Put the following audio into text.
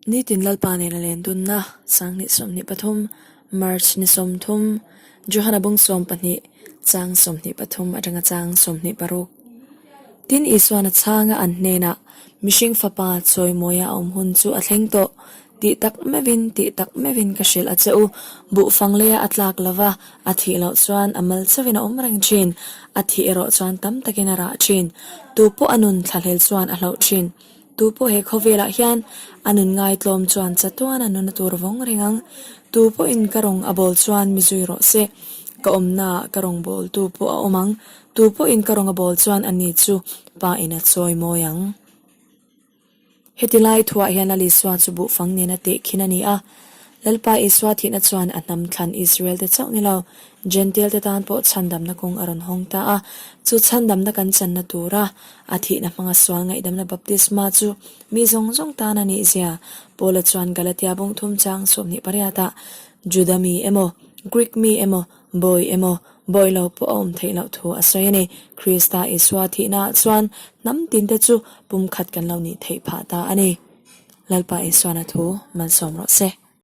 Nitin Lalpa nena len dunna Sanghnih 23, March ni 30, Johana bung 12, chang 23 atanga chang 26. Tin Isuan a chhanga an hnenah, Mihring fapa chawimawia a awm hun chu a thleng tawh, tih tak meuhin, tih tak meuhin ka hrilh a che u, buhfang leia a tlak lova, a thih loh chuan a mal chauhin a awm reng thin, a thih erawh chuan tam takin a rah thin, tu pawh a nun thlahlel chuan a hlauh thin. Tu pawh he khawvelah hian a nun ngaitlawm chuan chatuan a nuna tur vawng reng ang. Tu pawhin ka rawng a bawl chuan mi zui rawh se. Ka awmnaah ka rawng bawltu pawh a awm ang. Tu pawhin ka rawng a bawl chuan a ni chu pa in a chawi mawi ang. Heti lai thuah hian Lal Isua chu buhfang nena tehkhin a ni a. Lalpa Isua thihna chuan a hnam thlan Israel-te chauh ni lo, Gentile-te tan pawh chhandamna kawng a rawn hawng ta a. Chu chhandamna kan channa tura a thihna hmanga sual ngaihdamna baptisma chu mi zawng zawng tan a nih zia Paula chuan Galatia bawng thum chang 28 ah Juda mi emaw, Greek mi emaw, bawi emaw, bawi lo pawh a awm theih loh thu a sawi a ni. Krista Isua thihnaah chuan hnam tinte chu pumkhat kan lo nih theih phah ta a ni. Lalpa Isuana thu malsawm rawh se.